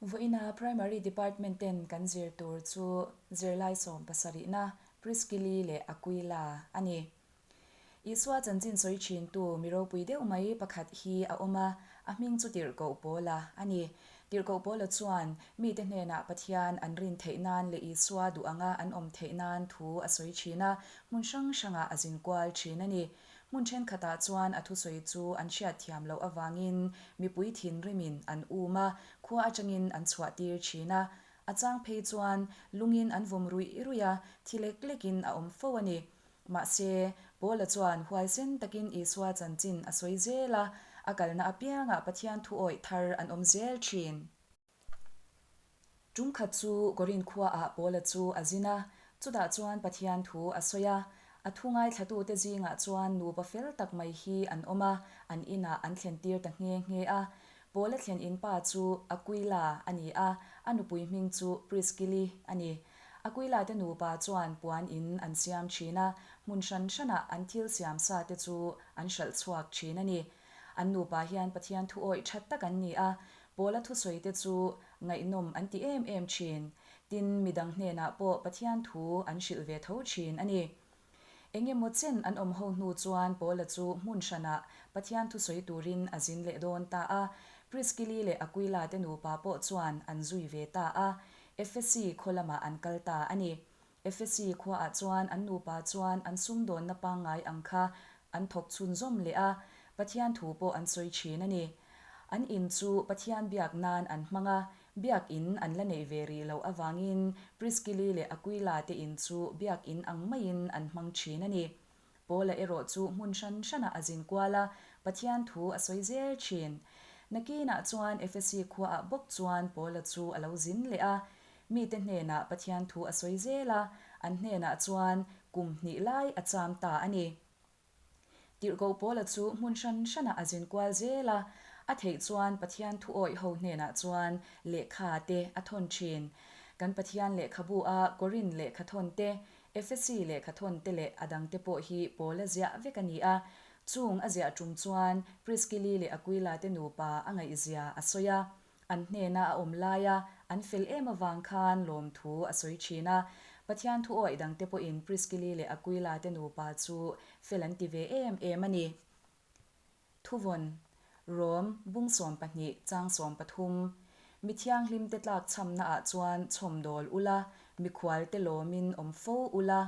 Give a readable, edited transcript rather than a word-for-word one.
Vawiina Primary Department ten kan zir tur chu zirlai sawmpasarihna Priskili leh Aquila a ni. Isua chanchin sawi thintu mi ropui deuh mai pakhat hi a awm a, a hming chu Tirhkoh Paula a ni. Tirhkoh Paula chuan mite hnenah Pathian an rin theih nan leh Isua duh anga an awm theih nan thu a sawi thin a, hmun hrang hrangah a zin kual thin a ni. Hmun thenkhatah chuan a thusawi chu an hriatthiam loh avangin mipui thinrimin an um a, khua atangin an chhuahtir thin a. A chang phei chuan lungin an vawm ruih ruih a, thi lek lekin a awm fo a ni. Mahse, Paula chuan huaisen takin Isua chanchin a sawi zel a, a kalna apiangah Pathian thuawih thar an awm zel thin. Tum khat chu Korinth khuaah Paula chu a zin a, chutah chuan Pathian thu a sawi a. A thu ngaithlatute zingah chuan nupa fel tak mai hi an awm a, an inah an thlentir ta nghe nghe a. Paula thlen in pa chu Aquila a ni a, a nupui hming chu Priskili a ni. Aquila te nupa chuan puan in an siam thin a, hmun hran hranah an thil siam sa te chu an hralh chhuak thin a ni. An nupa hian Pathian thu awih that tak an ni a, Paula thusawi te chu ngaihnawm an ti em em thin. Tin, midang hnenah pawh Pathian thu an hrilh ve tho thin a ni. Eng emaw chen an awm ho hnu chuan Paula chu hmun hranah Pathian thusawi turin a zin leh dawn ta a. Priskili leh Aquila te nupa pawh chuan an zui ve ta a. Efesi khaw lamah an kal ta a ni. Efesi khuaah chuan an nupa chuan an sumdawnna pangngai ang kha an thawk chhunzawm leh a, Pathian thu pawh an sawi thin a ni. An in chu Pathian biak nan an hmang a, biak in an la neih ve rih loh avangin Priskili leh Aquila te in chu biak in ang maiin an hmang thin a ni. Paula erawh chu hmun hran hranah a zin kual a, Pathian thu a sawi zel thin. Nakinah chuan Efesi khuaah bawk chuan Paula chu a lo zin leh a. Mite hnenah Pathian thu a sawi zel a, an hnenah chuan kum hnih lai a cham ta a ni. Tirhkoh Paula chu hmun hran hranah a zin kual zel a, a theih chuan Pathian thu awih ho hnenah chuan lehkha te a thawn thin. Kan Pathian lehkhabu a Korinth lehkha thawn te, Efesi lehkha thawn te leh a dangte pawh hi Paula ziah vek a ni a. Chung a ziah tum chuan Priskili leh Aquila te nupa a ngaihzia a sawi a. An hnena a awm laia an fel em avang khan lawmthu a sawi thin a. Pathian thu awih dangte pawhin Priskili leh Aquila te nupa chu fel an ti ve em em a ni. Thuvawn, Rom, bung 12, chang 13, Mi thianghlimte tlakchhamnaah chuan chhawmdawl ula, mikhualte lawmin awm fo ula.